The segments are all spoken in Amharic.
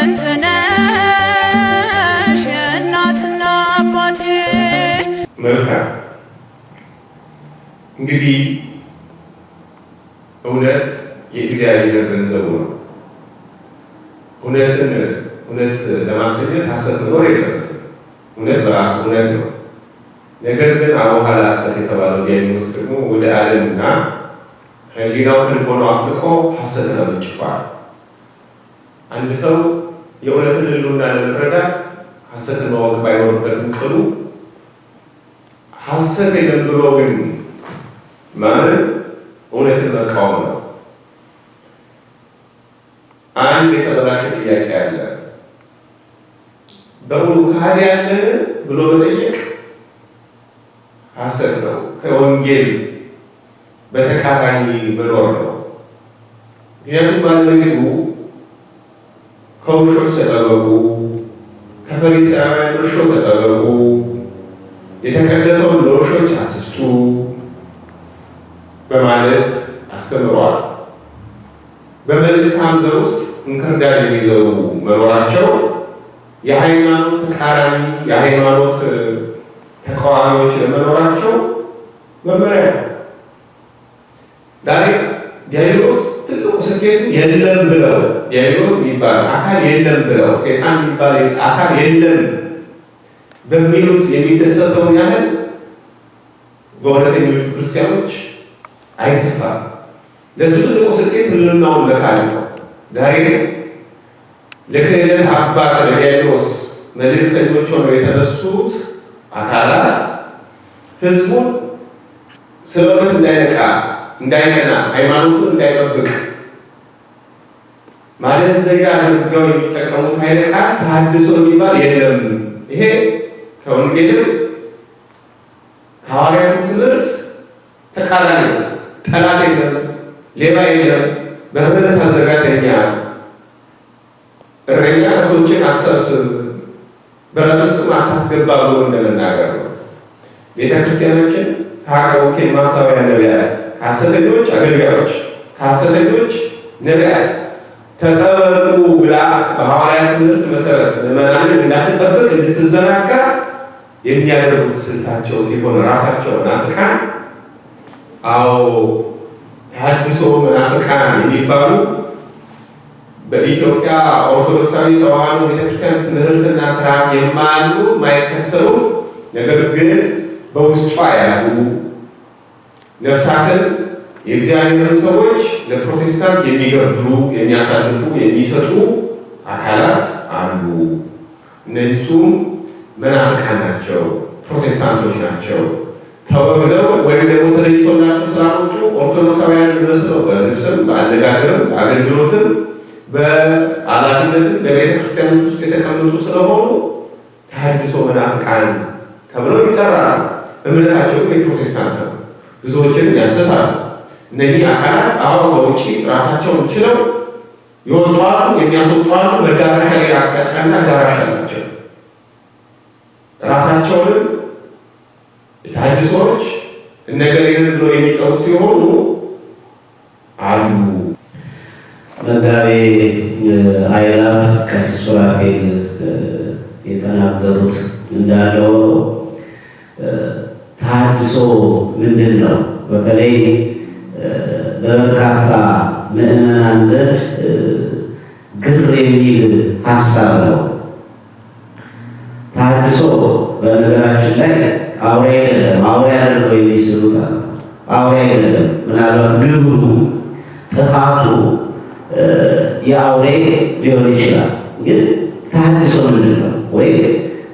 ጥንት ነሽ የእናትና አባቴ። መልካም፣ እንግዲህ እውነት የእግዚአብሔር ገንዘቡ ነው። እውነትን እውነት ለማሰኘት ሐሰት መኖር የለበትም። እውነት በራሱ እውነት ነው። ነገር ግን አቡሃ ለሐሰት የተባለው ዲያብሎስ ደግሞ ወደ ዓለምና ሕሊናው ከልቦናው አፍልቆ ሐሰትን አመንጭቷል። አንድ ሰው የእውነትን ሕልውና ለመረዳት ሐሰትን ማወቅ ባይኖርበትም ቅሉ ሐሰት የለም ብሎ ግን ማመን እውነትን መቃወም ነው። አንድ የተበላሸ ጥያቄ አለ። በእውኑ ከሃዲ ያለን ብሎ መጠየቅ ሐሰት ነው። ከወንጌል በተቃራኒ መኖር ነው። ምክንያቱም ባለቤቱ ከውሾች ተጠበቁ፣ ከፈሪሳውያን እርሾ ተጠበቁ፣ የተቀደሰውን ለውሾች አትስጡ በማለት አስተምረዋል። በመልካም ዘር ውስጥ እንክርዳድ የሚዘሩ መኖራቸው የሃይማኖት ተቃራኒ የሃይማኖት ተቃዋሚዎች ለመኖራቸው መመሪያ ነው። ዛሬ ዲያብሎስ ትልቁ ስኬቱ የለም ብለው፣ ዲያብሎስ የሚባል አካል የለም ብለው፣ ሴጣን የሚባል አካል የለም በሚሉት የሚደሰተውን ያህል በእውነተኞቹ ክርስቲያኖች አይከፋም። ለሱ ትልቁ ስኬት ህልውናውን መካድ ነው። ዛሬ ግን ለክህደት አባት ለዲያብሎስ መልእክተኞች ሆነው የተነሱት አካላት ህዝቡን ስለ እውነት እንዳይነቃ፣ እንዳይቀና፣ ሃይማኖቱን እንዳይጠብቅ ማደንዘዣ አድርገው የሚጠቀሙት ኃይለ ቃል ተሐድሶ የሚባል የለም። ይሄ ከወንጌልም ከሐዋርያቱ ትምህርት ተቃራኒ ነው። ጠላት የለም፣ ሌባ የለም፣ በህብረት አዘጋተኛ እረኛ ከብቶችን አትሰብስብ፣ በረት ውስጥም አታስገባ ብሎ እንደመናገር ነው። ቤተ ክርስቲያናችን ከአቀቡኬ ማሳውያ ነቢያት፣ ከሐሰተኞች አገልጋዮች፣ ከሐሰተኞች ነቢያት ተጠበቁ ብላ በሐዋርያት ትምህርት መሰረት ምዕመናንን እንዳትጠብቅ እንድትዘናጋ የሚያደርጉት ስልታቸው ሲሆን ራሳቸው መናፍቃን፣ አዎ ተሐድሶ መናፍቃን የሚባሉ በኢትዮጵያ ኦርቶዶክሳዊ ተዋሕዶ ቤተክርስቲያን ትምህርትና ስርዓት የማያምኑ፣ የማይከተሉ፣ ነገር ግን በውስጧ ያሉ ነፍሳትን የእግዚአብሔርን ሰዎች ለፕሮቴስታንት የሚገብሩ፣ የሚያሳልፉ፣ የሚሰጡ አካላት አሉ። እነሱም መናፍቃን ናቸው፣ ፕሮቴስታንቶች ናቸው። ተወግዘው ወይም ደግሞ ተለይቶላቸው ስላልወጡ ኦርቶዶክሳውያን መስለው በልብስም፣ በአነጋገርም፣ በአገልግሎትም፣ በኃላፊነትም በቤተ ክርስቲያን ውስጥ የተቀመጡ ስለሆኑ ተሐድሶ መናፍቃን ተብለው ይጠራሉ። እምነታቸው ግን የፕሮቴስታንት ነው። ብዙዎችን ያስታሉ። እነዚህ አካላት አሁን በውጭ ራሳቸውን ችለው ይወጧሉ፣ የሚያስወጧሉ። መዳረሻ ሌላ አቅጣጫና ዳራሻ አላቸው። ራሳቸውንም የተሐድሶዎች እነገሌንን ብሎ የሚጠሩ ሲሆኑ አሉ። መጋቤ አእላፍ ቀሲስ ሱራፌል የተናገሩት እንዳለው ተሐድሶ ምንድን ነው? በተለይ በበርካታ ምዕመናን ዘንድ ግር የሚል ሀሳብ ነው። ተሐድሶ በነገራችን ላይ አውሬ አይደለም። አውሬ አድርገው የሚስሉት አውሬ አይደለም። ምናልባት ግብሩ ጥፋቱ የአውሬ ሊሆን ይችላል። ግን ተሐድሶ ምንድን ነው ወይ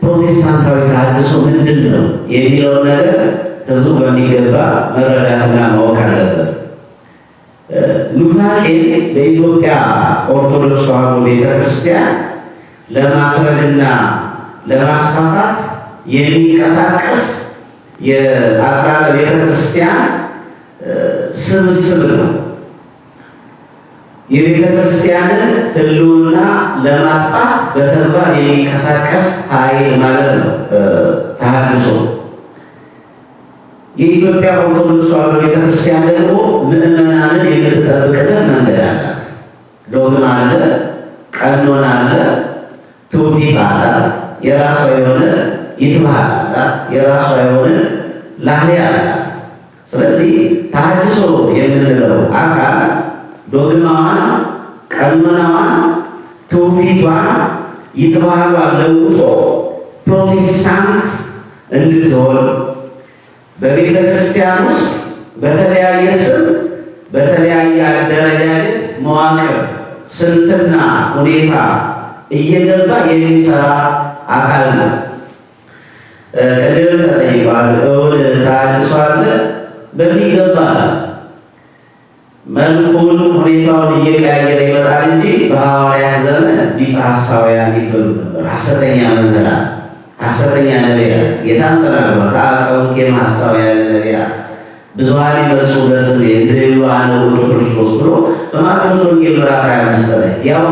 ፕሮቴስታንታዊ ተሐድሶ ምንድን ነው የሚለውን ነገር ህዝቡ በሚገባ መረዳትና ማወቅ አለበት። ኑፋቄ በኢትዮጵያ ኦርቶዶክስ ተዋሕዶ ቤተክርስቲያን ለማስረግና ለማስፋፋት የሚንቀሳቀስ የአስራተ ቤተክርስቲያን ስብስብ ነው። የቤተክርስቲያንን ሕልውና ለማጥፋት በተግባር የሚንቀሳቀስ ኃይል ማለት ነው ተሐድሶ። የኢትዮጵያ ኦርቶዶክስ ተዋሕዶ ቤተክርስቲያን ደግሞ ምዕመናንን የምትጠብቅበት መንገድ አላት። ዶግማ አለ፣ ቀኖና አለ፣ ትውፊት አላት፣ የራሷ የሆነ ይትባህል አላት፣ የራሷ የሆነ ላህያ አላት። ስለዚህ ተሐድሶ የምንለው አካል ዶግማዋን፣ ቀኖናዋን፣ ትውፊቷን፣ ይትባህሏን ለውጦ ፕሮቴስታንት እንድትሆን በቤተ ክርስቲያን ውስጥ በተለያየ ስም በተለያየ አደረጃጀት መዋቅር ስልትና ሁኔታ እየገባ የሚሰራ አካል ነው። ቅድም ተጠይቋል። እውን ተሐድሶ አለ? በሚገባ መልኩን ሁኔታውን እየቀያየረ ይመጣል እንጂ በሐዋርያት ዘመን ቢጸ ሐሳውያን ይበሉ ነበር። ሐሰተኛ መምህራን፣ ሐሰተኛ ነቢያት። ጌታም ተናግሯል። ተአቀቡ ሐሳውያን ነቢያት ብዙኃን ይመጹ በስሜ ዘይብሉ አነ ውእቱ ክርስቶስ ብሎ በማቴዎስ ወንጌል ምዕራፍ 25 ላይ ያው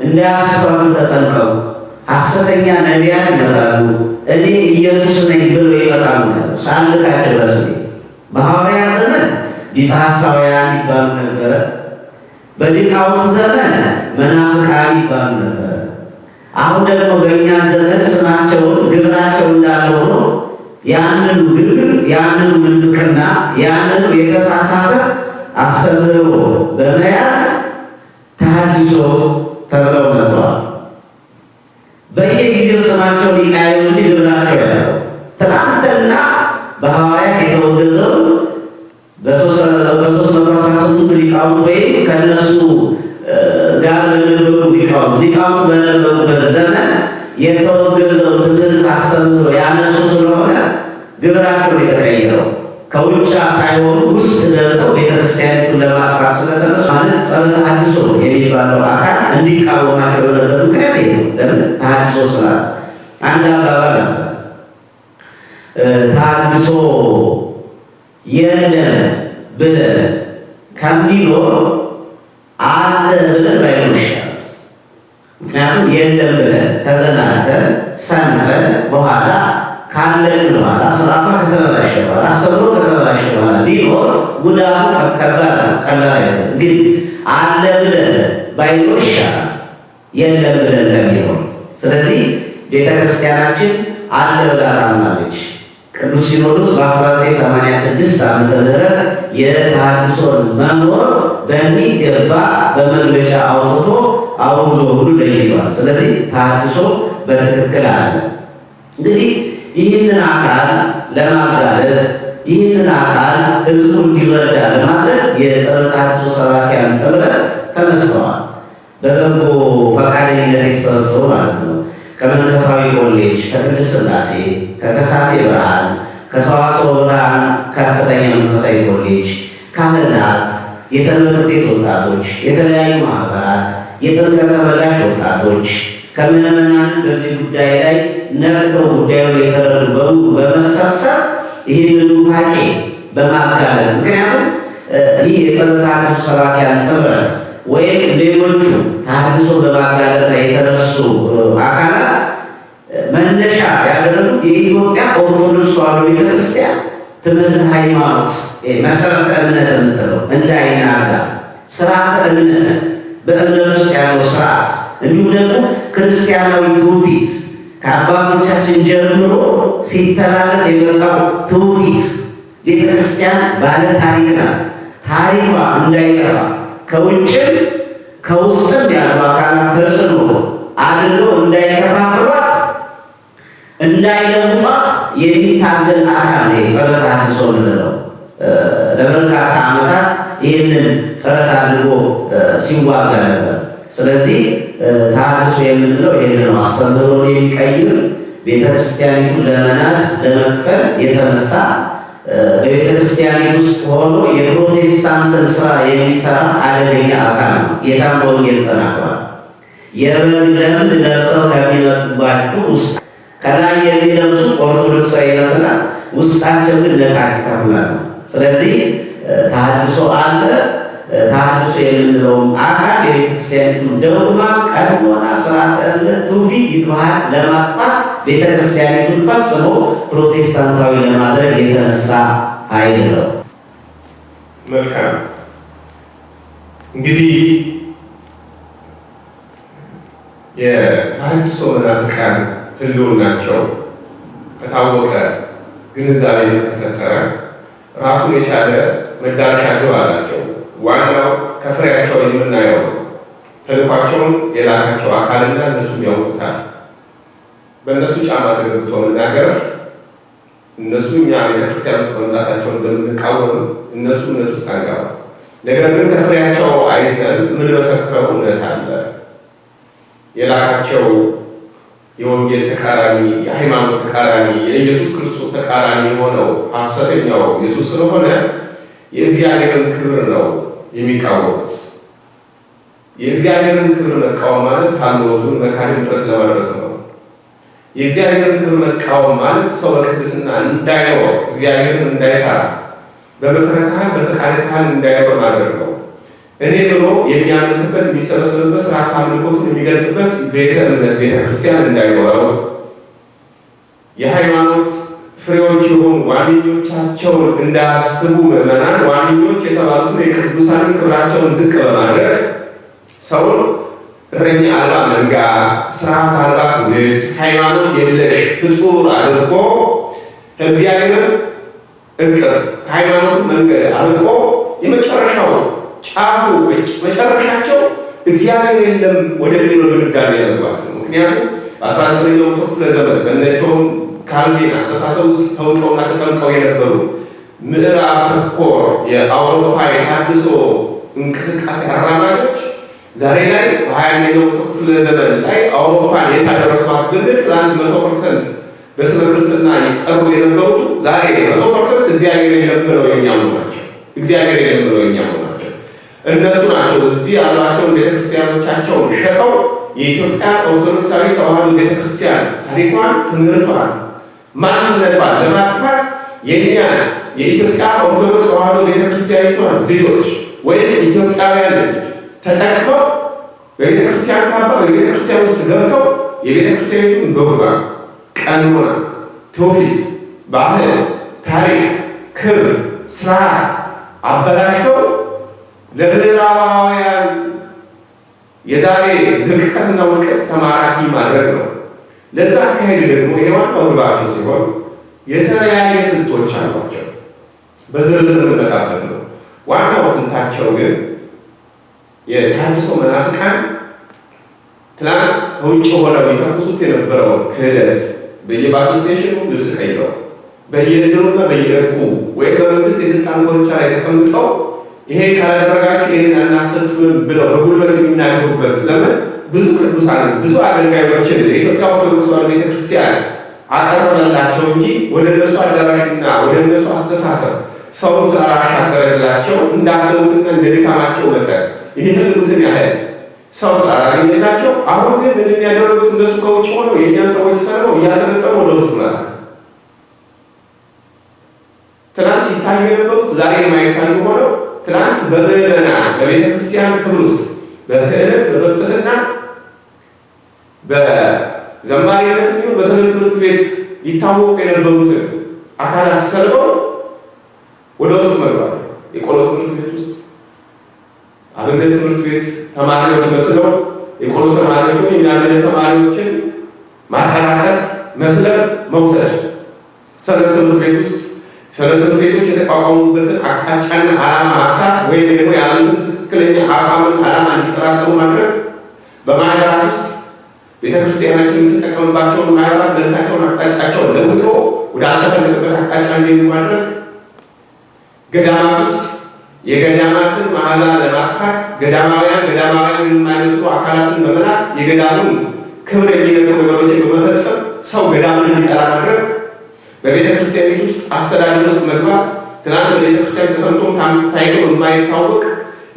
እንዳያስቷችሁ ተጠንቀቁ፣ ሐሰተኛ ነቢያት ይመጣሉ፣ እኔ ኢየሱስ ነኝ ብለው ይመጣሉ ሳልካቸው በስሜ። በሐዋርያት ዘመን ቢጸ ሐሳውያን ይባሉ ነበረ። በሊቃውንት ዘመን መናፍቃን ይባሉ ነበረ። አሁን ደግሞ በእኛ ዘመን ስማቸውን ግብራቸው እንዳለ ሆኖ ያንኑ ግብር፣ ያንኑ ምንፍቅና፣ ያንኑ የተሳሳተ አስተምህሮ በመያዝ ተሐድሶ ተብለው መጥተዋል። በየጊዜው ስማቸውን ሊቀያየሩ እንጂ ግብራቸው ያለው ትናንትና በሐዋርያት የተወገዘው በ318 ሊቃውንት ወይም ከነሱ ጋር በነበሩ ሊቃውንት በነበሩበት ዘመን የተወገዘው ትምህርት አስተምህሮ ያነሱ ስለሆነ ግብራቸው የተቀየረው ከውጭ ሳይሆኑ ውስጥ ገብተው ቤተክርስቲያኒቱን ለማጥፋት ስለተነሱ ማለት ጸረ ተሐድሶ የሚባለው አካል እንዲቃወማቸው የሆነበት ምክንያት ይሄ ነው። ለምን ተሐድሶ ስላለ። አንድ አባባል ነበር፣ ተሐድሶ የለም ብለን ከሚኖር አለ ብለን ባይኖር ይሻላል። ምክንያቱም የለም ብለን ተዘናግተን ሰንፈን በኋላ ካለቅን በኋላ ስርዓቷ ከተበላሸ በኋላ አስተምሮ ከተበላሸ በኋላ ቢኖር ጉዳቱ ከባድ ነው፣ ቀላል አይደለም። ግን አለ ብለን ባይኖር ይሻላል የለም ብለን ከሚኖር። ስለዚህ ቤተክርስቲያናችን አለ ብላ ታምናለች። ቅዱስ ሲኖዶስ በ1986 ዓመተ ምህረት የተሐድሶን መኖር በሚገባ በመግለጫ አውጥቶ አውግዞ ሁሉ ለይቷል። ስለዚህ ተሐድሶ በትክክል አለ። እንግዲህ ይህንን አካል ለማጋለጥ፣ ይህንን አካል ህዝቡ እንዲረዳ ለማድረግ የጸረ ተሐድሶ ሰባኪያን ጥምረት ተነስተዋል። በበጎ ፈቃደኝነት የተሰበሰቡ ማለት ነው። ከመንፈሳዊ ኮሌጅ፣ ከቅድስት ሥላሴ፣ ከከሳቴ ብርሃን፣ ከሰዋስወ ብርሃን ከፍተኛ መንፈሳዊ ኮሌጅ፣ ካህናት፣ የሰንበት ቤት ወጣቶች፣ የተለያዩ ማህበራት፣ የጥምቀተ ተመላሽ ወጣቶች ከምዕመናን በዚህ ጉዳይ ላይ ነቅተው ጉዳዩን የተረዱ በሙሉ በመሰብሰብ ይህንን ኑፋቄ በማጋለጥ፣ ምክንያቱም ይህ የጸረ ተሐድሶ ሰባኪያን ጥምረት ወይም ሌሎቹ ተሐድሶ በማጋለጥ ላይ የተነሱ አካላት መነሻ ያደረጉት የኢትዮጵያ ኦርቶዶክስ ተዋሕዶ ቤተክርስቲያን ትምህርት ሃይማኖት፣ መሰረተ እምነት የምትለው እንዳይናጋ፣ ስርዓተ እምነት፣ በእምነት ውስጥ ያለው ስርዓት፣ እንዲሁም ደግሞ ክርስቲያናዊ ትውፊት፣ ከአባቶቻችን ጀምሮ ሲተላለፍ የመጣው ትውፊት፣ ቤተክርስቲያን ባለ ታሪክ ናት። ታሪኳ እንዳይጠፋ ከውጭም ከውስጥም ያሉ አካላት ተጽዕኖ አድርገው እንዳይከፋፍሏት፣ እንዳይለውጧት የሚታገል አካል ነው የጸረ ተሐድሶ የምንለው። ለበርካታ ዓመታት ይህንን ጥረት አድርጎ ሲዋጋ ነበር። ስለዚህ ተሐድሶ የምንለው ይህንን ነው። አስተምህሮን የሚቀይር፣ ቤተክርስቲያኒቱን ለመናድ ለመክፈል የተነሳ፣ በቤተክርስቲያኒቱ ውስጥ ሆኖ የፕሮቴስታንትን ስራ የሚሰራ አደገኛ አካል ነው። ጌታም በወንጌል ተናግሯል። የበግ ለምድ ለብሰው ከሚመጡባችሁ ውስጥ ከላይ የሚለብሱ ኦርቶዶክሳዊ ይመስላል፣ ውስጣቸው ግን ነጣቂ ተኩላ ነው። ስለዚህ ተሐድሶ አለ። ተሐድሶ የምንለውም አካል የቤተክርስቲያኒቱን ዶግማ፣ ቀኖና፣ ስርዓተ እምነት፣ ትውፊት፣ ይትባህል ለማጥፋት፣ ቤተክርስቲያኒቱን ፈጽሞ ፕሮቴስታንታዊ ለማድረግ የተነሳ ኃይል ነው። መልካም፣ እንግዲህ የተሐድሶ መናፍቃን ህልውናቸው ከታወቀ፣ ግንዛቤ ከተፈጠረ ራሱን የቻለ መዳረሻ ግብ አላቸው። ዋናው ከፍሬያቸው የምናየው ነው። ተልኳቸውን የላካቸው አካልና እነሱም ያውቁታል። በእነሱ ጫማ ተገብቶ መናገር፣ እነሱ እኛ ቤተክርስቲያን ውስጥ መምጣታቸውን እንደምንቃወም እነሱ እምነት ውስጥ አንገባ። ነገር ግን ከፍሬያቸው አይተን የምንመሰክረው እውነት አለ። የላካቸው የወንጌል ተቃራኒ፣ የሃይማኖት ተቃራኒ፣ የኢየሱስ ክርስቶስ ተቃራኒ የሆነው ሐሰተኛው ኢየሱስ ስለሆነ የእግዚአብሔርን ክብር ነው የሚቃወሙት። የእግዚአብሔርን ክብር መቃወም ማለት ታምኖቱን መካድን ድረስ ለመድረስ ነው። የእግዚአብሔርን ክብር መቃወም ማለት ሰው በቅድስና እንዳይኖር፣ እግዚአብሔርን እንዳይፈራ፣ በምክረ ካህን በፈቃደ ካህን እንዳይኖር ማድረግ ነው። እኔ ብሎ የሚያመልክበት፣ የሚሰበሰብበት፣ ስርዓት አምልኮቱን የሚገልጥበት ቤተ እምነት ቤተ ክርስቲያን እንዳይኖረው፣ የሃይማኖት ፍሬዎች የሆኑ ዋነኞቻቸውን እንዳያስቡ፣ ምዕመናን ዋነኞች የተባሉትን የቅዱሳንን ክብራቸውን ዝቅ በማድረግ ሰውን እረኛ አልባ መንጋ፣ ስርዓት አልባ ትውልድ፣ ሃይማኖት የለሽ ፍጡር አድርጎ ከእግዚአብሔር እቅፍ ከሃይማኖት መንገድ አርቆ የመጨረሻው ጫፉ መጨረሻቸው እግዚአብሔር የለም ወደሚለው ድምዳሜ ለመግባት ነው። ምክንያቱም በ19ኛው መቶ ክፍለ ዘመን በእነ ጆን ካልቪን አስተሳሰብ ውስጥ ተውጠውና ተጠምቀው የነበሩ ምዕራብ ተኮር የአውሮፓ የተሃድሶ እንቅስቃሴ አራማጆች ዛሬ ላይ በ21ኛው መቶ ክፍለ ዘመን ላይ አውሮፓን የት አደረሷት ብንል ትላንት 100% በስመ ክርስትና ይጠሩ የነበሩት ዛሬ 100% እግዚአብሔር የለም ብለው የሚያምኑ ናቸው። እግዚአብሔር የለም ብለው የሚያምኑ ናቸው። እነሱ ናቸው እዚህ ያሏቸውን ቤተክርስቲያኖቻቸውን ሸጠው የኢትዮጵያ ኦርቶዶክሳዊ ተዋሕዶ ቤተክርስቲያን ታሪኳን፣ ትምህርቷን፣ ማንነቷን ለማጥፋት የእኛን የኢትዮጵያ ኦርቶዶክስ ተዋሕዶ ቤተክርስቲያኒቷን ልጆች ወይም ኢትዮጵያውያን ተጠቅመው በቤተክርስቲያን ካባ በቤተክርስቲያን ውስጥ ገብተው የቤተክርስቲያኒቱን ዶግማ፣ ቀኖና፣ ትውፊት፣ ባህል፣ ታሪክ፣ ክብር፣ ስርዓት አበላሽተው ለምዕራባውያን የዛሬ ዝቅጠትና ውድቀት ተማራኪ ማድረግ ነው። ለዛ አካሄድ ደግሞ ይሄ ዋናው ግባቸው ሲሆን የተለያየ ስልቶች አሏቸው። በዝርዝር የምንመጣበት ነው። ዋናው ስልታቸው ግን የተሐድሶ መናፍቃን ትናንት ከውጭ ሆነው የተኩሱት የነበረውን ክህደት በየ bus station ኑ ልብስ ቀይረው፣ በየእድሩና በየእቁቡ ወይም በመንግስት የስልጣን ኮርቻ ላይ ተቀምጠው ይሄን ካላደረጋችሁ ይህን አናስፈጽምም ብለው በጉልበት የሚናገሩበት ዘመን ብዙ ቅዱሳንን፣ ብዙ አገልጋዮችን የኢትዮጵያ ኦርቶዶክስ ተዋሕዶ ቤተክርስቲያን አቀረበላቸው እንጂ ወደ እነሱ አዳራሽና ወደ እነሱ አስተሳሰብ ሰውን ስላላሻገረላቸው፣ እንዳሰቡትና እንደ ድካማቸው መጠን የሚፈልጉትን ያህል ሰው ስላላገኘላቸው፣ አሁን ግን ምንድን ያደረጉት? እነሱ ከውጭ ሆነው የእኛን ሰዎች ሰርበው እያሰለጠኑ ወደ ውስጥ መላክ። ትናንት ይታዩ የነበሩት ዛሬ የማይታዩ ሆነው፣ ትናንት በምዕመናን በቤተ ክርስቲያን ክብር ውስጥ በክህነት፣ በጵጵስና፣ በዘማሪነት ይሁን በሰንበት ትምህርት ቤት ይታወቁ የነበሩትን አካላት ሰልበው ወደ ውስጥ መግባት፣ የቆሎ ትምህርት ቤት ውስጥ አብነት ትምህርት ቤት ተማሪዎች መስለው የቆሎ ተማሪዎችን፣ የአብነት ተማሪዎችን ማጠራጠር፣ መስለብ፣ መውሰድ፣ ሰንበት ትምህርት ቤት ውስጥ ሰንበት ትምህርት ቤቶች የተቋቋሙበትን አቅጣጫና ዓላማ ማሳት ወይም ደግሞ ያሉትን ትክክለኛ አቋምን ዓላማ እንዲጠራጠሩ ማድረግ፣ በማህበራት ውስጥ ቤተክርስቲያናችን የምትጠቀምባቸውን ማህበራት መልካቸውን፣ አቅጣጫቸውን ለውጦ ወደ አልተፈለገበት አቅጣጫ እንዲሄዱ ማድረግ፣ ገዳማት ውስጥ የገዳማትን መዓዛ ለማጥፋት ገዳማውያን ገዳማውያን የማይመስሉ አካላትን በመላክ የገዳሙን ክብር የሚነኩ ነገሮችን በመፈጸም ሰው ገዳምን እንዲጠላ ማድረግ፣ በቤተ ክርስቲያኒቱ ውስጥ አስተዳደር ውስጥ መግባት፣ ትናንት በቤተ ክርስቲያን ተሰምቶም ታይቶ የማይታወቅ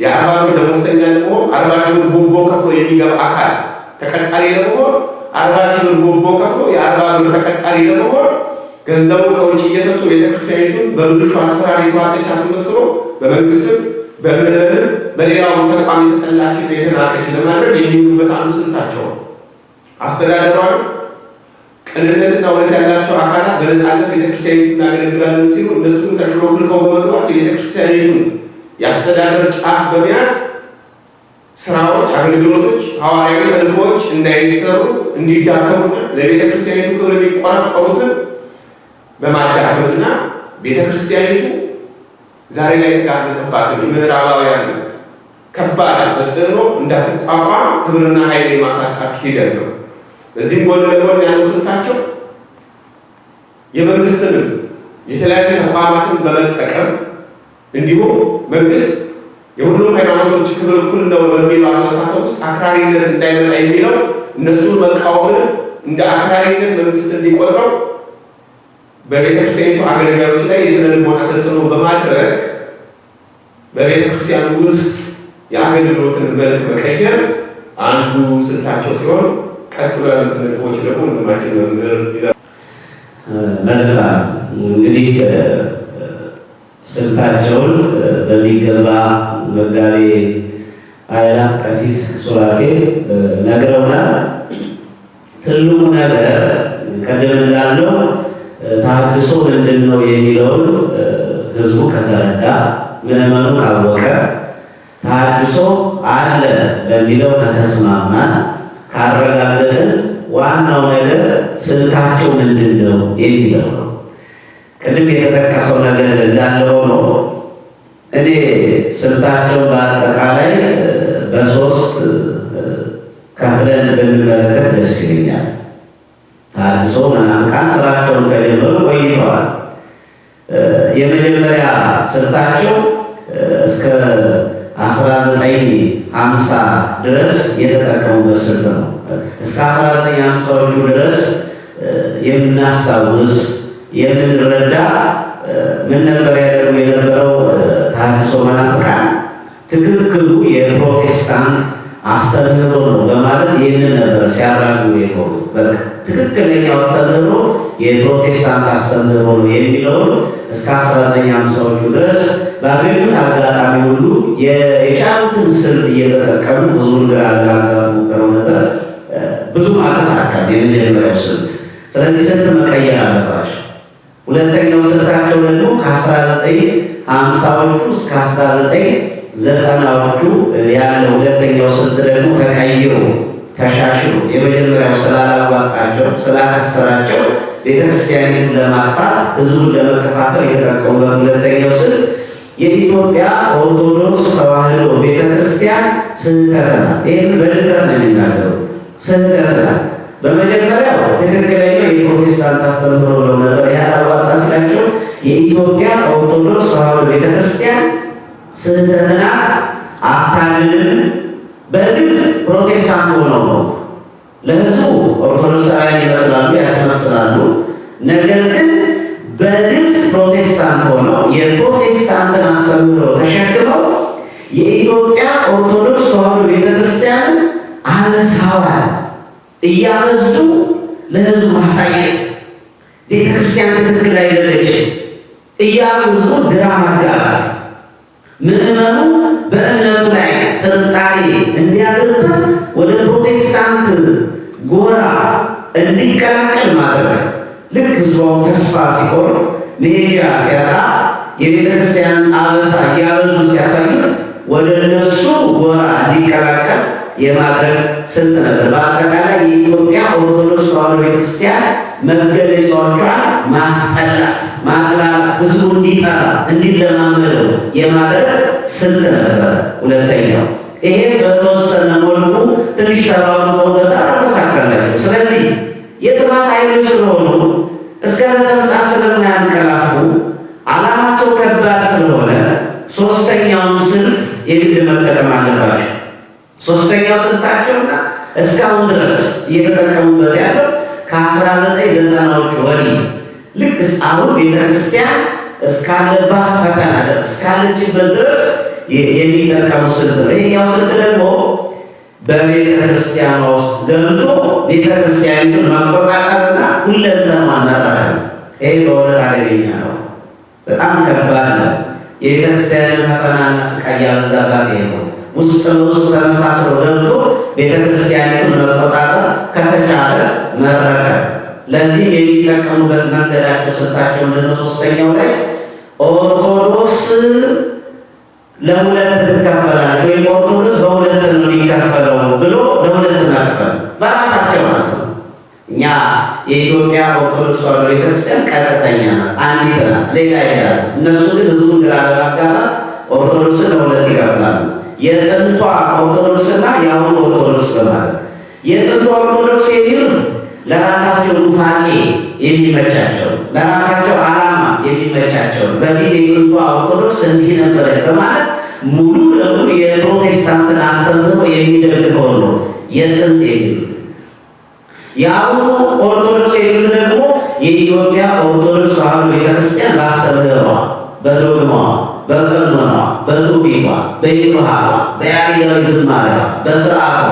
የ40 ብር ደመወዝተኛ ለመሆን 40,000 ብር ጉቦ ከፍሎ የሚገባ አካል ተቀጣሪ ለመሆን፣ 40,000 ብር ጉቦ ከፍሎ የ40 ብር ተቀጣሪ ለመሆን ገንዘቡን ከውጭ እየሰጡ ቤተክርስቲያኒቱን በብልሹ አሰራር የተዋጠች አስመስሎ በመንግስትም በምዕመንም በሌላውም ተቋም የተጠላችና የተናቀች ለማድረግ የሚውሉበት አንዱ ስልታቸው ነው። አስተዳደሯን ቅንነትና እውነት ያላቸው አካላት በነፃነት ቤተክርስቲያኒቱን እናገለግላለን ሲሉ እነሱን ተሽሎክልከው በመግባት የቤተክርስቲያኒቱን የአስተዳደር ጫፍ በመያዝ ስራዎች፣ አገልግሎቶች፣ ሐዋርያዊ ተልእኮዎች እንዳይሰሩ እንዲዳከሙና ለቤተ ክርስቲያኒቱ ክብር የሚቆረቆሩትን በማዳከምና ቤተ ክርስቲያኒቱ ዛሬ ላይ የተጋለጠባትን የምዕራባውያን ከባድ ተጽዕኖ እንዳትቋቋም ክብርና ኃይል የማሳጣት ሂደት ነው። በዚህም ጎን ለጎን ያለው ስልታቸው የመንግስትንም የተለያዩ ተቋማትን በመጠቀም እንዲሁም መንግስት የሁሉም ሃይማኖቶች ክብር እኩል ነው በሚለው አስተሳሰብ ውስጥ አክራሪነት እንዳይመጣ የሚለው እነሱን መቃወምን እንደ አክራሪነት መንግስት እንዲቆጥረው በቤተክርስቲያኒቱ አገልጋዮች ላይ የስነ ልቦና ተጽዕኖ በማድረግ በቤተክርስቲያኑ ውስጥ የአገልግሎትን መልክ መቀየር አንዱ ስልታቸው ሲሆን፣ ቀጥሎ ያሉትን ነጥቦች ደግሞ ወንድማችን መምህር መልካም። እንግዲህ ስልታቸውን በሚገባ መጋቤ ኃይላት ቀሲስ ሱራፌል ነግረውናል። ትልቁ ነገር ቀደም እንዳለው ተሐድሶ ምንድን ነው የሚለውን ህዝቡ ከተረዳ፣ ምዕመኑ ካወቀ፣ ተሐድሶ አለ በሚለው ከተስማማን፣ ካረጋገጥን ዋናው ነገር ስልታቸው ምንድን ነው የሚለው ነው። ቅድም የተጠቀሰው ነገር እንዳለ ሆኖ እኔ ስልታቸውን በአጠቃላይ በሶስት ከፍለን ብንመለከት ደስ ይለኛል። ተሐድሶ መናፍቃን ስራቸውን ከጀመሩ ቆይተዋል። የመጀመሪያ ስልታቸው እስከ 1950 ድረስ የተጠቀሙበት ስልት ነው። እስከ 1950ዎቹ ድረስ የምናስታውስ የምንረዳ ምን ነበር ያደርጉ የነበረው? ተሐድሶ መናፍቃን ትክክሉ የፕሮቴስታንት አስተምህሮ ነው በማለት ይህንን ነበር ሲያራግቡ የኖሩት። በቃ ትክክለኛው አስተምህሮ የፕሮቴስታንት አስተምህሮ ነው የሚለውን እስከ 1950ዎቹ ድረስ ባገኙት አጋጣሚ ሁሉ የቻሉትን ስልት እየተጠቀሙ ህዝቡን ግራ ለማጋባት ሞክረው ነበር። ብዙም አልተሳካም የመጀመሪያው ስልት። ስለዚህ ስልት መቀየር አለባቸው። ሁለተኛው ስልታቸው ደግሞ ከ1950ዎቹ እስከ 1990ዎቹ ያለው ሁለተኛው ስልት ደግሞ ተቀይሮ ተሻሽሎ የመጀመሪያው ስላላዋጣቸው ስላከሰራቸው ቤተክርስቲያኒቱን ለማጥፋት ህዝቡን ለመከፋፈል የተጠቀሙበት ሁለተኛው ስልት የኢትዮጵያ ኦርቶዶክስ ተዋሕዶ ቤተክርስቲያን ስህተት ናት። ይህን በድፍረት ነው የሚናገሩ። ስህተት ናት። በመጀመሪያው ትክክለኛው የፕሮቴስታንት አስተምህሮ ብለው ነበር። ያላዋጣ ሲላቸው የኢትዮጵያ ኦርቶዶክስ ተዋሕዶ ቤተክርስቲያን ስህተት ናት፣ አታድንም። በግልጽ ፕሮቴስታንት ሆነው ነው ለህዝቡ ኦርቶዶክሳውያን ይመስላሉ፣ ያስመስላሉ። ነገር ግን በግልጽ ፕሮቴስታንት ሆነው የፕሮቴስታንትን አስተምህሮ ተሸክመው የኢትዮጵያ ኦርቶዶክስ ተዋሕዶ ቤተክርስቲያንን አነሳዋል እያበዙ ለህዝቡ ማሳየት፣ ቤተክርስቲያን ትክክል አይደለች እያሉ ህዝቡ ግራ ማጋባት፣ ምዕመኑ በእምነቱ ላይ ጥርጣሬ እንዲያድርበት ወደ ፕሮቴስታንት ጎራ እንዲቀላቀል ማድረግ። ልክ ህዝቡ ተስፋ ሲቆርጥ መሄጃ ሲያጣ የቤተክርስቲያን አበሳ እያበዙ ሲያሳዩት ወደ እነሱ ጎራ እንዲቀላቀል የማድረግ ስልት ነበር። በአጠቃላይ የኢትዮጵያ ኦርቶዶክስ ተዋሕዶ ቤተክርስቲያን መገለጫዎቿን ማስጠላት፣ ማጥላላት፣ ህዝቡ እንዲጠላ እንዲለማመደው የማድረግ ስልት ነበር። ሁለተኛው ይሄ በተወሰነ መልኩ ትንሽ ተሯሩጠውበታል፣ አልተሳካላቸው። ስለዚህ የጥፋት ኃይሎች ስለሆኑ እስከ ዕለተ ምጽአት ስለማያንቀላፉ ዓላማቸው ከባድ ስለሆነ ሶስተኛውን ስልት የግድ መጠቀም አለባቸው። ሶስተኛው ስልታቸውና እስካሁን ድረስ እየተጠቀሙበት ያለው ከ1990ዎቹ ወዲህ ልክ አሁን ቤተክርስቲያን እስካለባት ፈተና ድረስ እስካለችበት ድረስ የሚጠቀሙ ስልት ነው። ይሄኛው ስልት ደግሞ በቤተክርስቲያኗ ውስጥ ገብቶ ቤተክርስቲያኒቱን መቆጣጠርና ሁለንተናዋን መረከብ። ይሄ በእውነት አደገኛ ነው፣ በጣም ከባድ ነው። የቤተክርስቲያንን ፈተናና ስቃይ ያበዛባት ይሄ ነው። ውስጥ ለውስጥ ተመሳስሎ ገብቶ ቤተክርስቲያኒቱን መቆጣጠር ከተቻለ መረከብ። ለዚህም የሚጠቀሙበት መንገዳቸው ስልታቸው ምንድነው? ሶስተኛው ላይ ኦርቶዶክስ ለሁለት ትከፈላለች ወይም ኦርቶዶክስ በሁለት ነው የሚከፈለው ብሎ ለሁለት መክፈል በራሳቸው ማለት ነው። እኛ የኢትዮጵያ ኦርቶዶክስ ተዋሕዶ ቤተክርስቲያን ቀጥተኛ ናት፣ አንዲት ናት፣ ሌላ የላትም። እነሱ ግን ህዝቡን ግራ ለማጋባት ኦርቶዶክስን ለሁለት ይከፍላሉ። የጥንቷ ኦርቶዶክስና የአሁኑ ኦርቶዶክስ በማለት። የጥንቷ ኦርቶዶክስ የሚሉት ለራሳቸው ኑፋቄ የሚመቻቸው፣ ለራሳቸው ዓላማ የሚመቻቸው፣ በፊት የጥንቷ ኦርቶዶክስ እንዲህ ነበረች በማለት ሙሉ ለሙሉ የፕሮቴስታንትን አስተምህሮ የሚደግፈው ነው የጥንት የሚሉት። የአሁኑ ኦርቶዶክስ የሚሉት ደግሞ የኢትዮጵያ ኦርቶዶክስ ተዋሕዶ ቤተክርስቲያን ባስተምህሯ፣ በዶግማዋ፣ በቀኖናዋ፣ በትውፊቷ፣ በይሁሃዋ፣ በያሬዳዊ ዝማሬዋ፣ በስርዓቷ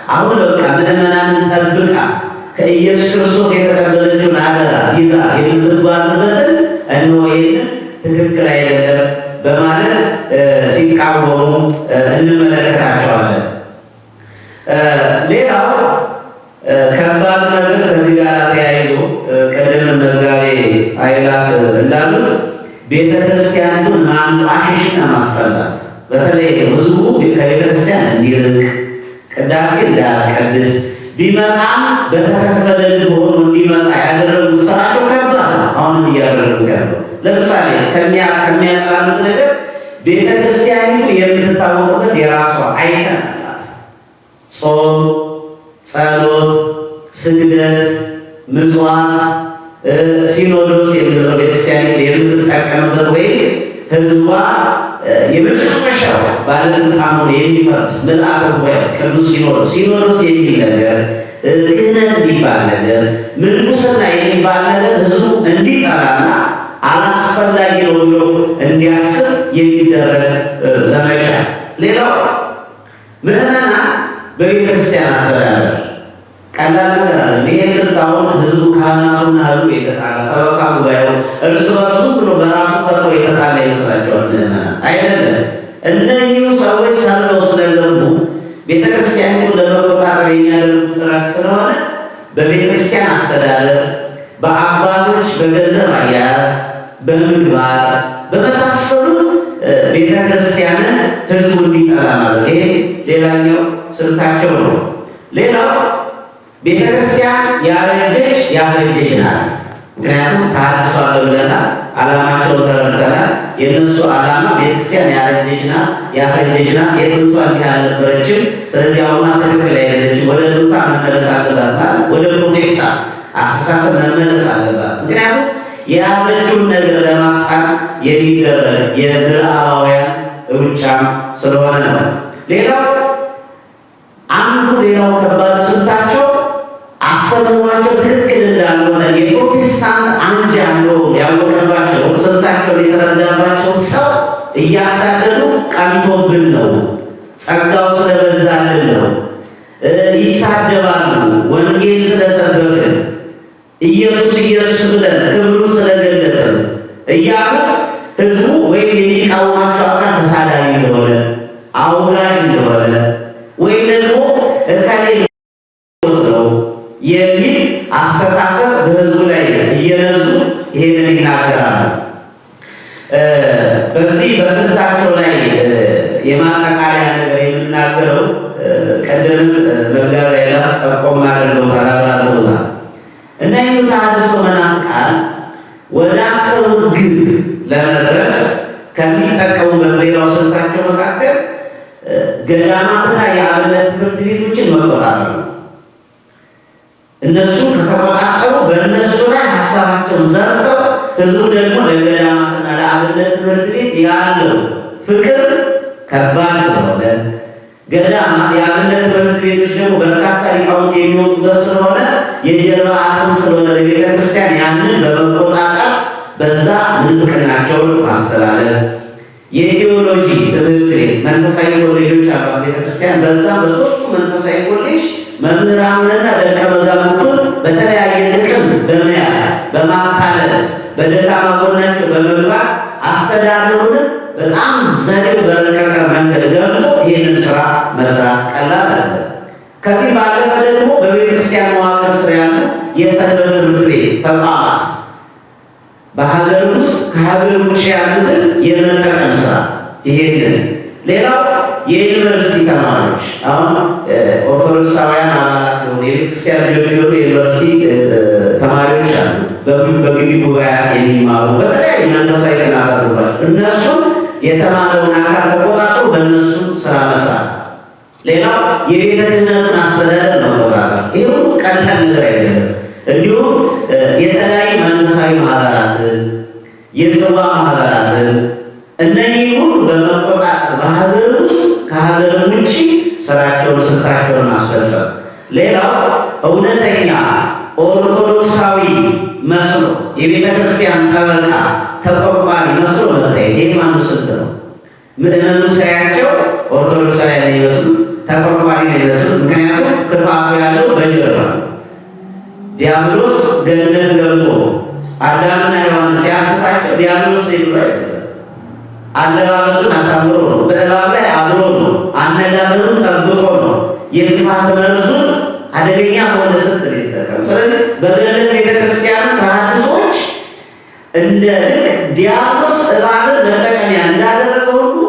አሁን በቃ ምዕመናንን ጠብቃ ከኢየሱስ ክርስቶስ የተቀበለችውን አደራ ይዛ የምትጓዝበትን እነሆ ይህንን ትክክል አይደለም በማለት ሲቃወሙ እንመለከታቸዋለን። ሌላው ከባድ ነገር ከዚህ ጋር ተያይዞ ቀደም መጋቤ ኃይላት እንዳሉት ቤተ ክርስቲያኒቱን ማንቋሸሽና ማስጠላት፣ በተለይ ህዝቡ ከቤተ ክርስቲያን እንዲርቅ፣ ቅዳሴ እንዳያስቀድስ፣ ቢመጣም በተከፈለ ልብ ሆኖ እንዲመጣ ያደረጉት ስራቸው ከባድ ነው። አሁንም እያደረጉት ያለው ለምሳሌ ከሚያጣሉት ነገር ቤተ ክርስቲያኒቱ የምትታወቅበት የራሷ icon አላት። ጾም፣ ጸሎት፣ ስግደት፣ ምጽዋት፣ ሲኖዶስ የምንለው ቤተክርስቲያኒቱ የምትጠቀምበት ወይም ህዝቧ የመጨረሻው ባለስልጣን ሆኖ የሚፈርድ ምልአተ ጉባኤ ቅዱስ ሲኖዶስ፣ ሲኖዶስ የሚል ነገር፣ ክህነት የሚባል ነገር፣ ምንኩስና የሚባል ነገር ህዝቡ እንዲጠላና አላስፈላጊ ነው ብሎ እንዲያስብ የሚደረግ ዘመቻ። ሌላው ምዕመናን በቤተ ክርስቲያን አስተዳደር ቀላል ነገር አለ። ይሄ ስልት አሁን ህዝቡ ካህናቱና ህዝቡ የተጣላ፣ ሰበካ ጉባኤው እርስ በርሱ ብሎ በራሱ ፈጥሮ የተጣላ ይመስላቸዋል ምዕመናን። አይደለም። እነኚሁ ሰዎች ሰርገው ስለገቡ ቤተክርስቲያኒቱን ለመቆጣጠር የሚያደርጉት ጥረት ስለሆነ በቤተክርስቲያን አስተዳደር፣ በአባቶች በገንዘብ አያያዝ፣ በምግባር፣ በመሳሰሉ ቤተክርስቲያንን ህዝቡ እንዲጠላ ማለት ይሄ ሌላኛው ስልታቸው ነው። ሌላው ቤተክርስቲያን ያረጀች ያፈጀች ናት። ምክንያቱም ተሐድሶ አለ ብለናል፣ ዓላማቸውን ተረድተናል። የእነሱ ዓላማ ቤተክርስቲያን ያረጀች ናት፣ ያፈጀች ናት፣ የጥንቷ እንዲህ አልነበረችም። ስለዚህ አሁኗ ትክክል አይደለችም፣ ወደ ጥንቷ መመለስ አለባት ማለት ወደ ፕሮቴስታንት አስተሳሰብ መመለስ አለባት። ምክንያቱም የያዘችውን ነገር ለማስጣት የሚደረግ የምዕራባውያን ሩጫም ስለሆነ ነው። ሌላው አንዱ ሌላው ከባዱ ስልታቸው አስተምህሯቸው ትክክል እንዳልሆነ የፕሮቴስታንት አንጃ ነው ያወቀባቸው፣ ስልታቸውን የተረዳባቸው ሰው እያሳደዱ ቀንቶብን ነው፣ ጸጋው ስለበዛልን ነው፣ ይሳደባሉ፣ ወንጌል ስለሰበክን፣ ኢየሱስ ኢየሱስ ብለን ክብሩ ስለገለጥን እያሉ ህዝቡ ወይም የሚቃወማቸው አካል ተሳዳቢ እንደሆነ፣ አውራጅ እንደሆነ ወይም ደግሞ እከሌ ነው የሚል አስተሳሰብ በህዝቡ ላይ እየነዙ ይሄንን ይናገራሉ። በዚህ በስልታቸው ላይ የማጠቃለያ ነገር የምናገረው ቀደም መጋቢያ ላይ ጠቆም አድርገውታል፣ አብራርተውታል። እና ይህ ተሐድሶ መናፍቃን ወደ አሰቡት ግብ ለመድረስ ከሚጠቀሙበት ሌላው ስልታቸው መካከል ገዳማትና የአብነት ትምህርት ቤቶችን መቆጣጠር ነው። እነሱ ከተቆጣጠሩ በእነሱ ላይ ሀሳባቸውን ዘርተው ህዝቡ ደግሞ ለገዳማትና ለአብነት ትምህርት ቤት ያለው ፍቅር ከባድ ስለሆነ፣ ገዳማት የአብነት ትምህርት ቤቶች ደግሞ በርካታ ሊቃውንት የሚወጡበት ስለሆነ፣ የጀርባ አጥንት ስለሆነ ለቤተ ክርስቲያን፣ ያንን በመቆጣጠር በዛ ምንፍቅናቸውን ማስተላለፍ፣ የቴዎሎጂ ትምህርት ቤት መንፈሳዊ ኮሌጆች አሏት ቤተክርስቲያን። በዛ በሶስቱ መንፈሳዊ ኮሌጅ መምህራንና ደቀ መዛሙርቱን በተለያየ ጥቅም በመያዝ፣ በማታለል፣ በደካማ ጎናቸው በመግባት አስተዳደሩንም በጣም ዘዴው በረቀቀ መንገድ ገብቶ ይህንን ስራ መስራት ቀላል አይደለም። ከዚህ ባለፈ ደግሞ በቤተክርስቲያን መዋቅር ስር ያሉ የሰንበት ትምህርት ቤት ተቋማት በሀገር ውስጥ ከሀገር ውጭ ያሉትን የመጠቀም ስራ ይሄንን ሌላው የዩኒቨርሲቲ ተማሪዎች አሁን ኦርቶዶክሳውያን አባላት የሆኑ የቤተክርስቲያን ልጆች የሆኑ የዩኒቨርሲቲ ተማሪዎች አሉ። በግቢ ጉባኤያት የሚማሩ በተለያዩ መንፈሳዊ ጥናት አድርጓቸው እነሱም የተማረውን አካል ተቆጣጥሮ በእነሱ ስራ መስራት። ሌላው የቤተ ክህነቱን አስተዳደር መቆጣጠር። ይህ ሁሉ ቀላል ነገር አይደለም። እንዲሁም የተለያዩ መንፈሳዊ ማህበራትን፣ የጽዋ ማህበራትን እነዚህ ሁሉ በመቆጣጠር በሀገር ውስጥ ከሀገር ውጭ ስራቸውን ስልታቸውን ማስፈጸም። ሌላው እውነተኛ ኦርቶዶክሳዊ መስሎ የቤተ ክርስቲያን ጠበቃ ተቆርቋሪ መስሎ መታየት። ይህ አንዱ ስልት ነው። ምዕመኑ ሳያቸው ኦርቶዶክሳዊ ነው ይመስሉ፣ ተቆርቋሪ ነው ይመስሉ። ምክንያቱም ክፋቱ ያለው በጀርባ ነው። ዲያብሎስ ገነት ገብቶ አዳምና ሔዋንን ሲያስታቸው ዲያብሎስ ነው አይደለም። አለባበሱን አሳምሮ ነው፣ በእባብ ላይ አድሮ ነው፣ አነጋገሩን ጠብቆ ነው። የክፋት መርዙን አደገኛ በሆነ ስልት ነው የተጠቀሙ። ስለዚህ በገነት ቤተክርስቲያን ተሐድሶች እንደ ልክ ዲያብሎስ እባብን መጠቀሚያ እንዳደረገ ሁሉ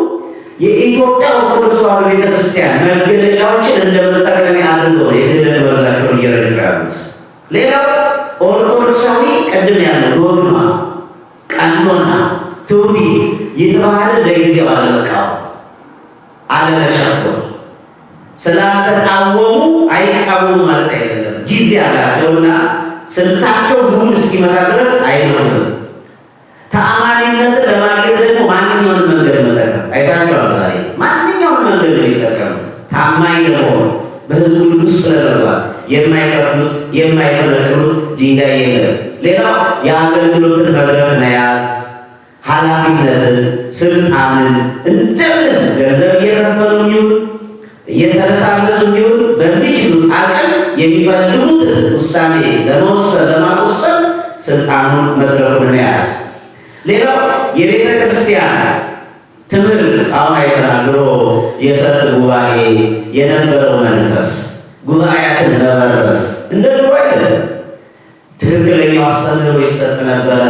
የኢትዮጵያ ኦርቶዶክስ ተዋሕዶ ቤተክርስቲያን መገለጫዎችን እንደ መጠቀሚያ አድርገው የክህደት መርዛቸውን እየረጩ ያሉት። ሌላው ኦርቶዶክሳዊ ቅድም ያለው ዶግማ፣ ቀኖና፣ ትውፊት የተባለ ለጊዜው አለመቃወም፣ አለመቸኮል፣ ስላልተቃወሙ አይቃወሙ ማለት አይደለም። ጊዜ አላቸውና ስልታቸው ግቡን እስኪመታ ድረስ አይነኩትም። ተአማኒነትን ለማግኘት ደግሞ ማንኛውንም መንገድ መጠቀም አይታችኋል። ዛሬ ማንኛውንም መንገድ ነው የሚጠቀሙት ታማኝ ለመሆን በህዝቡ ውስጥ ለመግባት የማይከፍሉት የማይፈነቅሉት ድንጋይ የለም። ሌላው የአገልግሎትን መድረክ መያዝ፣ ኃላፊነትን፣ ስልጣንን እንደምን ገንዘብ እየከፈሉ ይሁን እየተለሳለሱ ይሁን በሚችሉት አቅም የሚፈልጉትን ውሳኔ ለመወሰን ለማስወሰን ስልጣኑን መድረኩን መያዝ። ሌላው የቤተ ክርስቲያን ትምህርት አሁን አይተናል። ድሮ የሰርክ ጉባኤ የነበረው መንፈስ ጉባኤያትን መበረዝ እንደ ድሮ አይደለም። ትክክለኛው አስተምህሮ ይሰጥ ነበረ።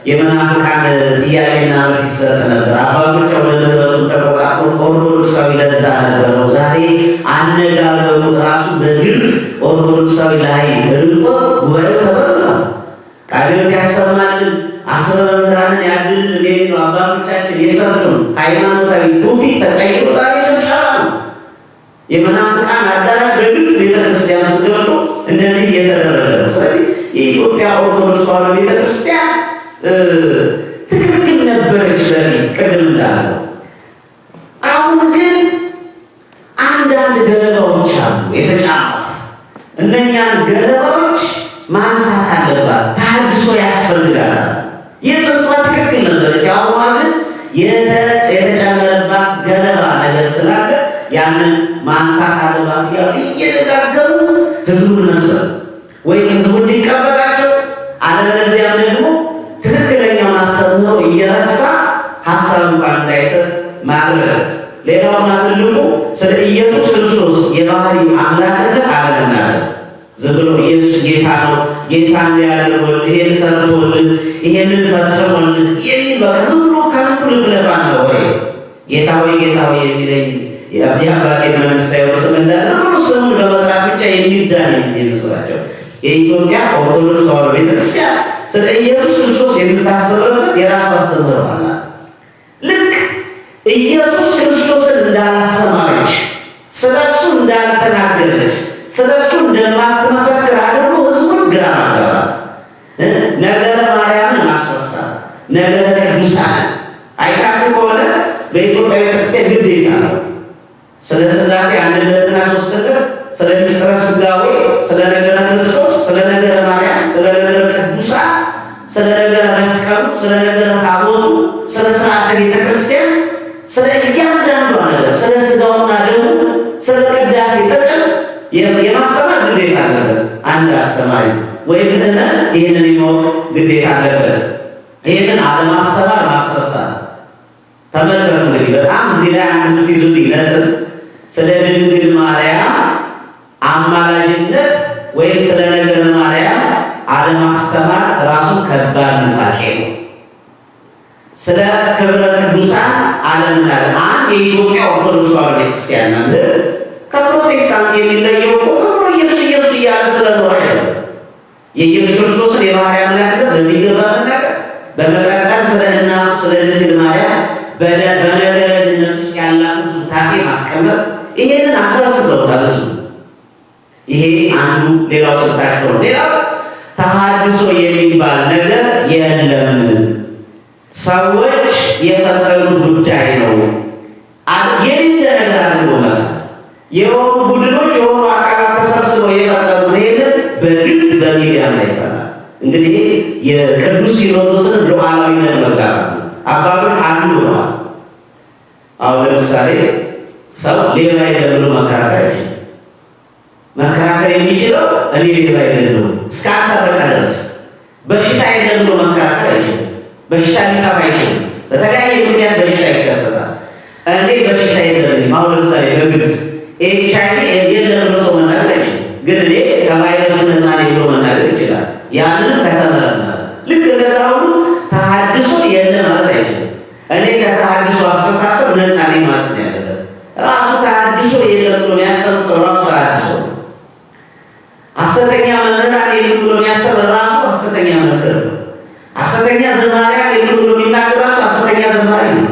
የመናፍቃን ጥያቄና መልስ ይሰጥ ነበር። አባቶች ወደ ምሕረቱን ተቆጣጥሮ ኦርቶዶክሳዊ ለዛ ነበረው። ዛሬ አነጋገሩ ራሱ በግልጽ ኦርቶዶክሳዊ ላይ ርቆት ጉባኤው ተበርዟል። ቃለ ሕይወት ያሰማልን አስረ መምህራንን ያድልን የሚሉ አባቶቻችን የሰጡን ሃይማኖታዊ ትውፊት ተቀይሮ ዛሬ ስብሰባ ነው። የመናፍቃን አዳራሽ በግልጽ ቤተክርስቲያን ውስጥ ገብቶ እንደዚህ እየተደረገ ነው። ስለዚህ የኢትዮጵያ ኦርቶዶክስ ተዋሕዶ ቤተክርስቲያን ትክክል ነበረች በፊት ቅድም እንዳለው። አሁን ግን አንዳንድ ገለባዎች አሉ የተጫኑት። እነኛን ገለባዎች ማንሳት አለባት። ተሐድሶ ያስፈልጋል። የጥንቷ ትክክል ነበረች። አሁኗ ግን የተጨመረባት ገለባ ነገር ስላለ ያንን ማንሳት አለባት እያሉ እየደጋገሙ ህዝቡን መስበክ ወይም ህዝቡን እንዲቀበላቸው፣ አለበለዚያም ደግሞ ትክክለኛውን አስተምህሮ እየረሳ ሀሳብ እንኳን እንዳይሰጥ ማድረግ። ሌላውና ትልቁ ስለ ኢየሱስ ክርስቶስ የባህሪ አምላክነት አለመናገር። ዝም ብሎ ኢየሱስ ጌታ ነው፣ ጌታ ያደርጎልን፣ ይሄን ሰርቶልን፣ ይሄንን ፈጽሞልን የሚል በቃ ዝም ብሎ ከንቱ ልፍለፋ ነው። ወይ ጌታ ሆይ ጌታ ሆይ የሚለኝ የአባቴን መንግሥት አይወርስም እንዳለ ዝም ብሎ ስሙን በመጥራት ብቻ የሚዳን የሚመስላቸው። የኢትዮጵያ ኦርቶዶክስ ተዋሕዶ ቤተክርስቲያን ስለ ኢየሱስ ክርስቶስ የምታስተምርበት የራሱ አስተምህሮ አላት። ልክ ኢየሱስ ክርስቶስን እንዳላስተማረች፣ ስለ እሱ እንዳልተናገረች፣ ስለ እሱ እንደማትመሰክር አድርጎ ህዝቡን ግራ ማጋባት፣ ነገረ ማርያምን ማስረሳት፣ ነገረ ቅዱሳን አይታችሁ ከሆነ በኢትዮጵያ ቤተክርስቲያን ግዴታ ነው። ስለ ሥላሴ አንድነትና ሦስትነት፣ ስለ ምስጢረ ሥጋዌ፣ ስለ ነገረ ክርስቶስ፣ ስለ ነገረ ማርያም፣ ስለ ነገረ ቅዱሳን፣ ስለ ነገረ መስቀሉ፣ ስለ ነገረ ታቦቱ፣ ስለ ሥርዓተ ቤተክርስቲያን፣ ስለ እያንዳንዷ ነገር፣ ስለ ሥጋውና ደሙ፣ ስለ ቅዳሴ ጥቅም የማስተማር ግዴታ አለበት። አንድ አስተማሪ ወይም ምዕመን ይህንን የማወቅ ግዴታ አለበት። ይህንን አለማስተማር ማስረሳት። ተመልከቱ እንግዲህ በጣም እዚህ ላይ አንድ የምትይዙልኝ ነጥብ ስለ ድንግል ማርያም አማላጅነት ወይም ስለ ነገረ ማርያም አለማስተማር ራሱ ከባድ ኑፋቄ ነው። ስለ ክብረ ቅዱሳን ዓለምን አለ። አንድ የኢትዮጵያ ኦርቶዶክስ ተዋሕዶ ቤተክርስቲያን መምህር ከፕሮቴስታንት የሚለየው እኮ ዝም ብሎ ኢየሱስ ኢየሱስ እያለ ስለኖረ አይደለም። የኢየሱስ ክርስቶስን የባህርይ አምላክነት በሚገባ መናገር፣ በመቀጠል ስለ እናቱ ስለ ድንግል ማርያም በነገረ ድነት ውስጥ ያላትን ሱታፌ ማስቀመጥ፣ ይሄንን አሳስበውታል እሱ። ይሄ አንዱ ሌላው ስልታቸው ነው። ሌላው ተሐድሶ የሚባል ነገር የለም፣ ሰዎች የፈጠሩት ጉዳይ ነው። የሌለ ነገር አድርጎ መሳል፣ የሆኑ ቡድኖች የሆኑ አካላት ተሰብስበው የፈጠሩት ይሄንን በግልጽ በሚዲያ ላይ ይባላል። እንግዲህ የቅዱስ ሲኖዶስን ሉዓላዊነት መጋራት ነው። አባቶች አሉ ብለዋል። አሁን ለምሳሌ ሰው ሌባ የለም ብሎ መከራከር አይችልም። መከራከር የሚችለው እኔ ሌባ የለም እስካልሰረቀ ድረስ። በሽታ የለም ብሎ መከራከር አይችልም። በሽታ ሊጠፋ አይችልም። በተለያየ ምክንያት በሽታ ይከሰታል። እኔ በሽታ የለብኝም። አሁን ለምሳሌ በግልጽ HIV የለም ብሎ ሰው መናገር አይችልም። ግን እኔ ከቫይረሱ ነፃ ነኝ ብሎ መናገር ይችላል። ያንን ከተመረመረ ልክ እንደዛ ሁሉ ተሐድሶ የለም ማለት አይችልም። እኔ ከተሐድሶ አስተሳሰብ ነፃ ነኝ ማለት ነው ያለበት። ራሱ ተሐድሶ የለም ብሎ የሚያስተምር ሰው ራሱ ተሐድሶ ነው። ሐሰተኛ መምህራን የሉም ብሎ የሚያስተምር ራሱ ሐሰተኛ መምህር ነው። ሐሰተኛ ዘማሪያን የሉም ብሎ የሚናገር ራሱ ሐሰተኛ ዘማሪ ነው።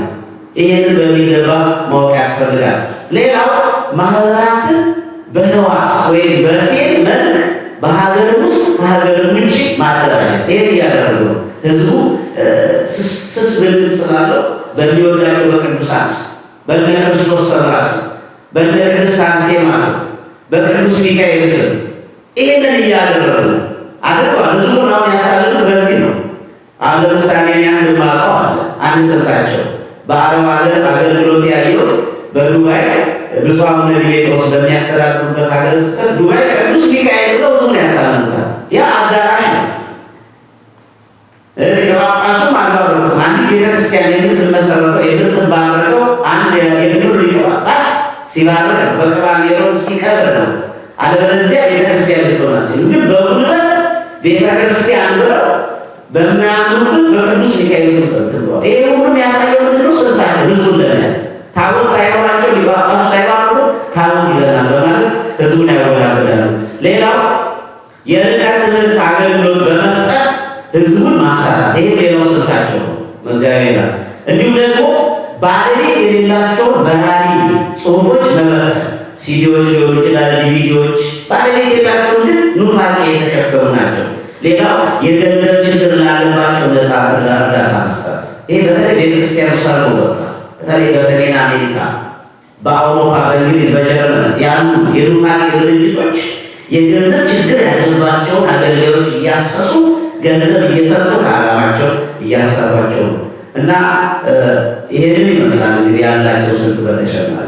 ይህንን በሚገባ ማወቅ ያስፈልጋል። ሌላው ማህበራትን በህዋስ ወይም በሴል መልክ በሀገር ውስጥ ከሀገር ውጭ ማደራጀት፣ ይህን እያደረጉ ነው። ህዝቡ ስስ ብልት ስላለው በሚወዳቸው በቅዱሳን ስም፣ በእነ ክርስቶስ ሰምራ ስም፣ በእነ ቅድስት አርሴማ ስም፣ በቅዱስ ሚካኤል ስም ይህንን እያደረጉ አድርገዋል። ህዝቡን አሁን ያታለሉት በዚህ ነው። አሁን ለምሳሌ እኔ አንድ የማውቀው አለ። አንድ ስልካቸው በአረብ ሀገር አገልግሎት ያየሁት በዱባይ ብፁዕ አቡነ ጴጥሮስ በሚያስተዳድሩበት ሀገረ ስብከት ዱባይ ቅዱስ ሚካኤል ብለው ህዝቡን ያታልሉታል። ያ አዳራሽ ነው። ጳጳሱም አልባረኩትም። አንድ ቤተክርስቲያን የምትመሰረተው የምትባረከው አንድ የክብር ሊቀ ጳጳስ ሲባረክ በቅባ ሜሮን ሲቀብር ነው። አለበለዚያ ቤተክርስቲያን ልትሆን አትችልም። ግን በጉልበት ቤተክርስቲያን ብለው በሚያምኑበት በቅዱስ ሚካኤል ስም ተብሏል። ይሄ ሁሉ የሚያሳየው ምንድን ነው? ስልታቸው ህዝቡን ለመያዝ ታቦት ሳይኖራቸው ሊቀ ጳጳሱ ሳይባርኩ ታቦት ይዘናል በማለት ህዝቡን ያወናብዳሉ። ሌላው የርቀት ትምህርት አገልግሎት በመስጠት ህዝቡን ማሳሳት፣ ይሄ ሌላው ስልታቸው ነው። መጋቤ ይላል። እንዲሁም ደግሞ ባለቤት የሌላቸውን በራሪ ጽሑፎች መበተን፣ ሲዲዎች ሊሆኑ ይችላል፣ ዲቪዲዎች ባለቤት የሌላቸውን ግን ኑፋቄ የተሸከሙ ናቸው። ሌላው የገንዘብ ችግር ላለባቸው ነፃ እርዳታ መስጠት፣ ይህ በተለይ ቤተክርስቲያን ውስጥ ሰርጎ ገብቷል። በተለይ በሰሜን አሜሪካ፣ በአውሮፓ፣ በእንግሊዝ፣ በጀርመን ያሉ የኑፋቄ ድርጅቶች የገንዘብ ችግር ያለባቸውን አገልጋዮች እያሰሱ ገንዘብ እየሰጡ ከዓላማቸው እያሰሯቸው ነው። እና ይሄንን ይመስላል እንግዲህ ያላቸው ስልት በተጨማሪ።